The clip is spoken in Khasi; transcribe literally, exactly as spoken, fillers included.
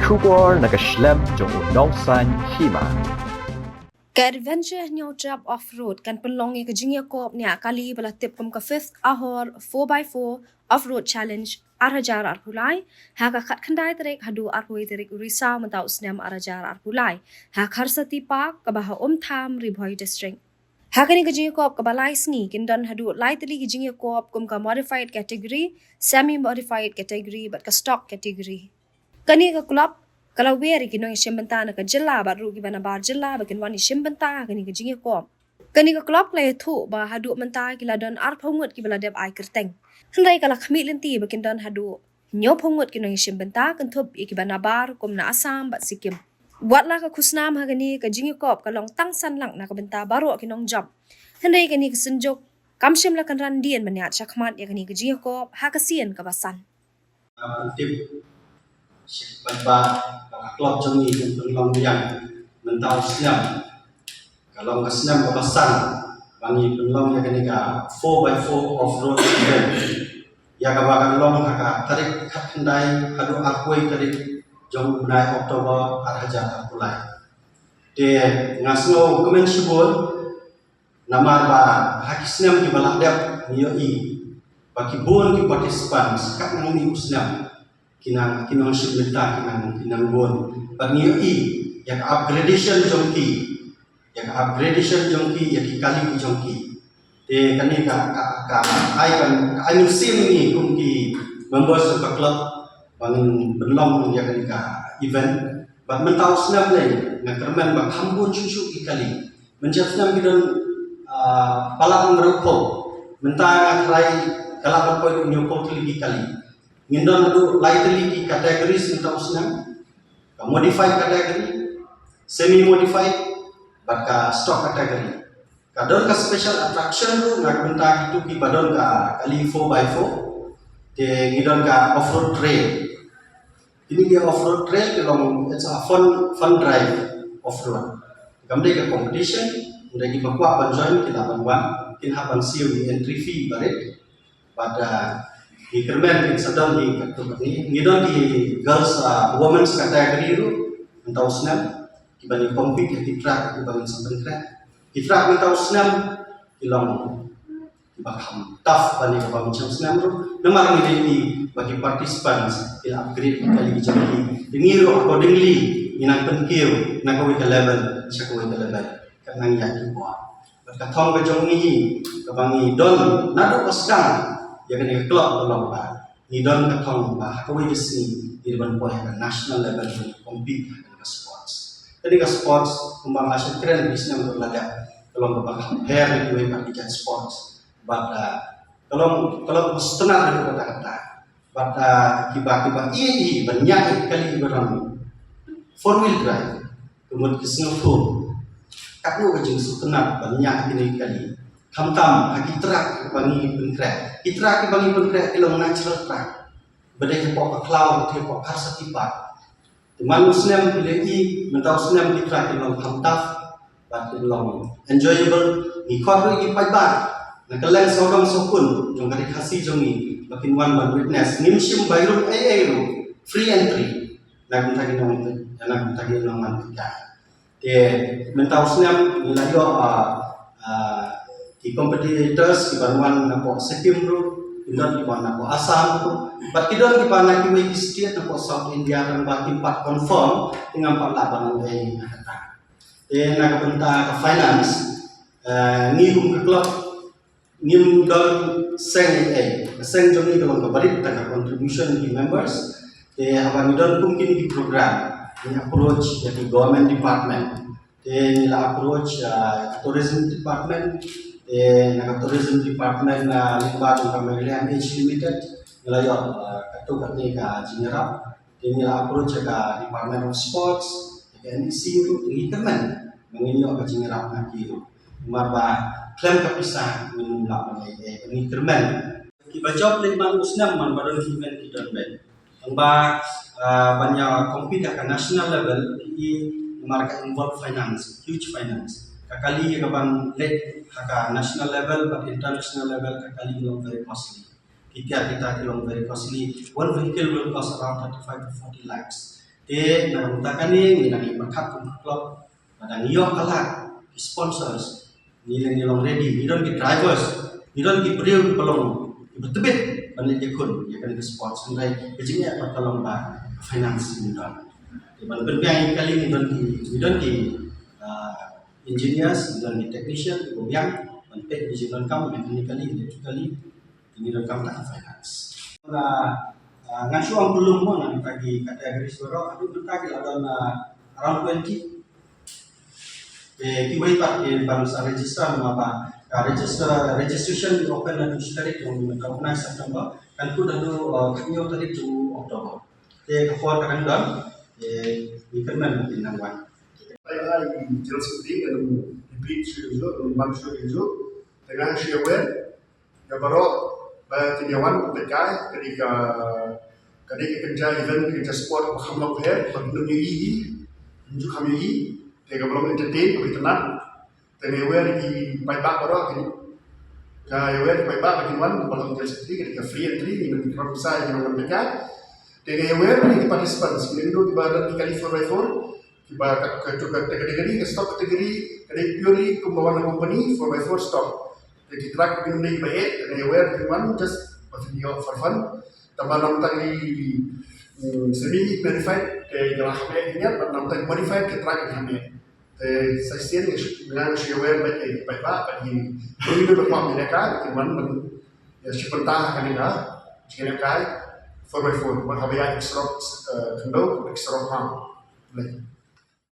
Khubor na ka shlem jong u nongsan hima. Ka Adventure Hynñiewtrep Off-Road kan pynlong ïa ka jingïakop ne ïa ka kali ba la tip kum ka Fifth Ahor four by four Off-Road Challenge ar hajar arphew lai, ha ka khatkhyndai tarik haduh arphew tarik u Risaw mynta u snem ar hajar arphew lai, ha Kharsati Park kaba ha Umtham, Ri Bhoi District. Ha kane ka jingïakop kaba lai sngi kin don haduh lai tylli ki jingïakop kum ka modified category, semi modified category bad ka stock category. Kane ka club ka la wer ïa ki nongïashim bynta na ka jylla bad ruh kiba nabar jylla ba kin wan ïashim bynta ha kane ka jingïakop. Kane ka club ka la ïathuh ba haduh mynta ki la don arphew ngut kiba la dep ai kyrteng, hynrei ka la khmih lynti ba kin don haduh hynñiewphew ngut ki nongïashim bynta kynthup ïa kiba nabar kum na Assam bad Sikkim. Wat la ka khusnam ha kane ka jingïakop ka long tang san lak na ka bynta baroh ki nongjop, hynrei kane ka synjuk kam shym la kynran dien ban ïaid shakhmat ïa kane ka jingïakop ha ka sien kaba san. Pyntip sha ki paidbah ba ka club jong ngi kan pynlong biang mynta u snem, ka long ka snem kaba san ba ngi pynlong ïa kane ka four by four off-road event, ïa kaba kan long ha ka tarik khatkhyndai haduh arphew tarik jong u bnai October ar hajar arphew lai. Te nga sngewkmen shibun namar ba ha ki snem kiba la dep ngi ïohi ba ki bun ki participants kat nangne u snem ki nang, ki nongshim bynta ki nang, ki nang bun. Bad ngi ïohi ïa ka upgradation jong ki, ïa ka upgradation jong ki, ïa ki kali ki jong ki. Te kane ka, ka, ka ai, kan ai mynsiem ïa ngi kum ki members of the club ba ngin pynlong ïa kane ka event. Bad mynta u snem ne nga kyrmen ba kham bun shuh shuh ki kali. Mynshem snem ki don, ah, palat hynriewphew. Mynta nga tharai ka lah ban poi hynñiewphew tylli ki kali. Ngin don haduh lai tylli ki categories mynta u snem. Ka modified category, semi modified bad ka stock category. Ka don ka special attraction ruh na ka bynta kito kiba don ka kali four by four. Te ngi don ka off-road trail. Kine ki off-road trail ki long, it's a fun, fun drive off-road. Kam dei ka competition, dei kiba kwah ban join ki lah ban wan, kin hap ban siew ïa entry fee barit. Bad, ah, ngi kyrmen kin sa don hi katto katne. Ngi don ki girls, ah, women's category ruh mynta u snem, kiba ngi compete ïa ki track kiba ngin sa pynkhreh. Ki track mynta u snem ki long kiba kham tough ban ïa kaba mynshem snem ruh. Namar ngi dei ba ki participants ki la upgrade ki kali ki jong ki. Te ngi ruh accordingly ngi nang pynkiew na kawei ka level sha kawei ka level. Ka nang ïa ki bor. Bad ka thong ka jong ngi kaba ngi don naduh ba sdang ïa kane ka club ka long ba ngi don ka thong ba ha kawei ka sngi ngi dei ban poi ha ka national level ban compete ha ka sports. Kane ka sports kumba nga la shah kren ha ki snem ruh la dep, ka long kaba kham pher na kiwei pat ki jait sports. Bad, ah, ka long, ka long kaba sngewtynnat haduh katta katta. Bad, ah, kiba, kiba ïeit ban ñiah ïa ki kali kiba don four wheel drive, ka mut ki sngewthuh katno ka jingsngewtynnat ban ñiah ïa kine ki kali. Khamtam ha ki track kiba ngi pynkhreh. Ki track kiba ngi pynkhreh ki long natural track ba dei hapoh ka khlaw, hapoh Kharsati Park. Te man u snem ki la ïohi, mynta u snem ki track ki long kham tough bad ki long enjoyable. Ngi khot ruh ïa ki paidbah na kylleng sawdong sawkun jong ka ri Khasi jong ngi ba kin wan ban witness. Ngim shim bai ruh ei ei ruh, free entry. Na ka bynta ki nong, na ka bynta ki nongmihkhmat. Te mynta u snem ngi la ïoh, ah, ah, ki competitors kiba wan napoh Sikkim ruh, ki don kiba wan napoh Assam ruh, bad ki don kiba na kiwei ki state napoh South India, tang ba kim pat confirm, te ngam pat lah ban ong ei ei ha kata. Te na ka bynta ka finance, eh, ngi kum ka club ngim don seng ei ei. Ka seng jong ngi ka long kaba rit tang ka contribution ki members. Te haba ngi don kum kine ki program, ngi approach ïa ki government department. Te ngi la approach, ah, ka tourism department. Te na ka tourism department, ah, lyngba jong ka Meghalaya M H Limited, ngi la ïoh, ah, katto katne ka jingïarap. Te ngi la approach ïa ka Department of Sports, ïa ka N E C ruh, te ngi kyrmen ba ngin ïoh ka jingïarap na ki ruh. Namar ba khlem ka pisa ngin ym lah ban leh ei ei, ngi kyrmen. Kiba jop leit man u snem man ba don ki event ki don beit. Tang ba, ah, ban ïa compete ha ka national level, ki, namar ka involve finance, huge finance. Ka kali ïa kaban leit ha ka national level bad international level, ka kali long very costly. Ki tiar kita ki long very costly. One vehicle will cost around thirty-five to forty lakhs. Te na ka bynta kane ngi dang ïa pyrkhat kum ka club, ba dang ïoh ka lad ki sponsors, ngi la ngi long ready, ngi don ki drivers, ngi don ki briew kiba long kiba tbit ban leit ïakhun ïa kane ka sports. Hynrei ka jingeh pat ka long ba finance ngi don. Te ban pynbiang ïa kali ngi don ki, ngi don ki, ah, engineers, ngi don ki technician kiba biang ban peit ïa ka jingdonkam ïa kane kali, electrically, ngi donkam tang ka finance. Nga, ah, nga shu ong kulum mo na ka bynta ki categories baroh, haduh mynta ki la don, ah, around twenty. Te kiwei pat ki ban sa register namar ba ka register, registration ki open naduh shi tarik, jong mynta u nine September, kan kut haduh, ah, khathynñiew tarik jong October. Te ka por ka dang don, te ngi kyrmen ba kin nang wan. Ai ai, General Secretary, ka dang repeat shuh shuh, ka dang ban shuh shuh. Te nga shu ïa wer ïa baroh ba kin ïa wan pynpeit kai, ka dei ka, ka dei ka kynja event, ka kynja sport ba kham long her, ba kin ym ïohi hi, kin ju kham ïohi. Te kaba long entertain, kaba itynnad. Te nga ïa wer ïa ki paidbah baroh, kin, nga ïa wer ïa ki paidbah ba kin wan, ba long General Secretary, ka dei ka free entry, ngin ym kynran pisa, ngin ym wan pynpeit kai. Te nga ïa wer ïa ki participants, ki dei kiba don ki kali four by four, kiba ka, ka, ka, ka category, ka stock category ka dei purely kumba wan na company, four by four stock. Te ki track ki dei kiba eh, te nga ïa wer ki wan just ba phin ïoh for fun. Tangba na ka bynta ki, mm, semi modified, te ki la kham eh ki ngiat, bad na ka bynta ki modified, ki track ki kham eh. Te sa shisien nga shu ïa wer bad ki paidbah, bad ki, ki dei kiba kwah ban ïalehkai, ki wan ban ïa shim bynta ha kane ka jingïalehkai four by four, bad haba ïaid surok, eh, khyndew, surok pham. Lei.